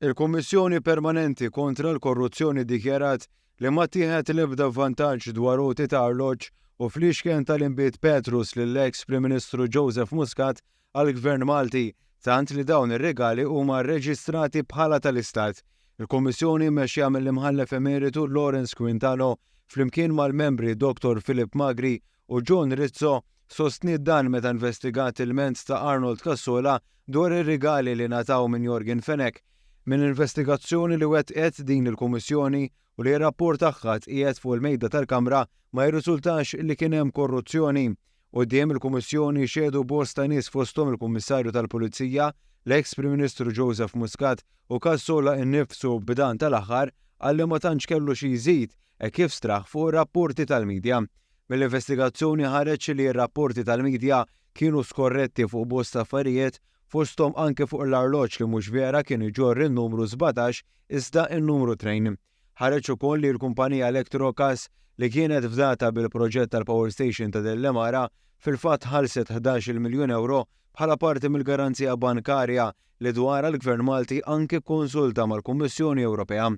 Il-Kummissjoni Permanenti kontra l-Korruzzjoni ddikjarat li ma ttieħed l-ebda vantaġġ dwar għoti ta' arloġġ u fliexken tal-inbid Petrus lill-eks Prim Ministru Joseph Muscat għall-Gvern Malti, tant li dawn ir-rigali huma rreġistrati bħala tal-Istat. Il-Kummissjoni mmexxija mill-Imħallef Emeritu Lawrence Quintano flimkien mal-membri Dottor Philip Magri u John Rizzo sostniet dan meta investigat ilment ta' Arnold Cassola dwar ir-rigali li ngħataw minn Yorgen Fenech. Minn investigazzjoni li wettqet din il-Kummissjoni u li r-rapport tagħha tqiegħed fuq il-mejda tal-Kamra ma jirriżultax li kien hemm korruzzjoni. Quddiem il-Kummissjoni xehdu bosta nies fosthom il-Kummissarju tal-Pulizija, l-eks Prim Ministru Joseph Muscat u Cassola innifsu b'dan tal-aħħar qal li ma tantx kellu xi jżid hekk kif straħ fuq ir-rapporti tal-midja. Mill-investigazzjoni ħareġ li r-rapporti tal-midja kienu skorretti fuq bosta affarijiet fosthom anke fuq l-arloġġ li mhux vera kien iġorr in-numru 17 iżda n-numru 2. Ħareġ ukoll li l-kumpanija Electrocas li kienet fdata bil-proġett tal-power station ta' Dellemara fil-fatt ħallset 11-il miljun ewro bħala parti mill-garanzija bankarja li dwarha l-Gvern Malti anke kkonsulta mal-Kummissjoni Ewropea.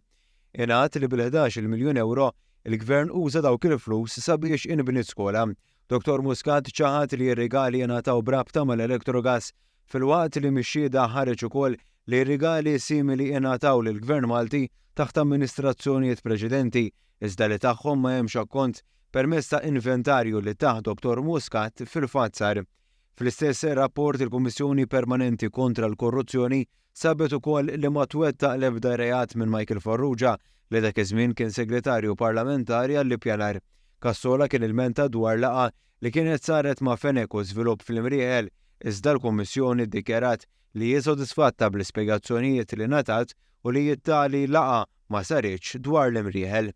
Ingħad li bil-11-il miljun ewro, il-Gvern uża dawk il-flus sabiex inbniet skola. Dottor Muscat ċaħad li r-rigali ingħataw b'rabta mal-Electrogas, filwaqt li mix-xhieda ħareġ ukoll li rigali simili ingħataw lill-Gvern Malti taħt amministrazzjonijiet preċedenti, iżda li tagħhom ma hemmx akkont permezz ta' inventarju li tah Dottor Muscat fil-fatt sar. Fl-istess rapport il-Kummissjoni Permanenti kontra l-Korruzzjoni sabet ukoll li ma twettaq l-ebda reat minn Michael Farrugia li dak iż-żmien kien Segretarju Parlamentari għall-Ippjanar. Cassola kien ilmenta dwar laqgħa li kienet saret ma' Fenech u Żvilupp fl-Imrieħel iżda l-Kummissjoni ddikjarat li hi sodisfatta bl-ispjegazzjonijiet li ngħatat u li t-tali laqgħa ma saritx dwar l-Imrieħel.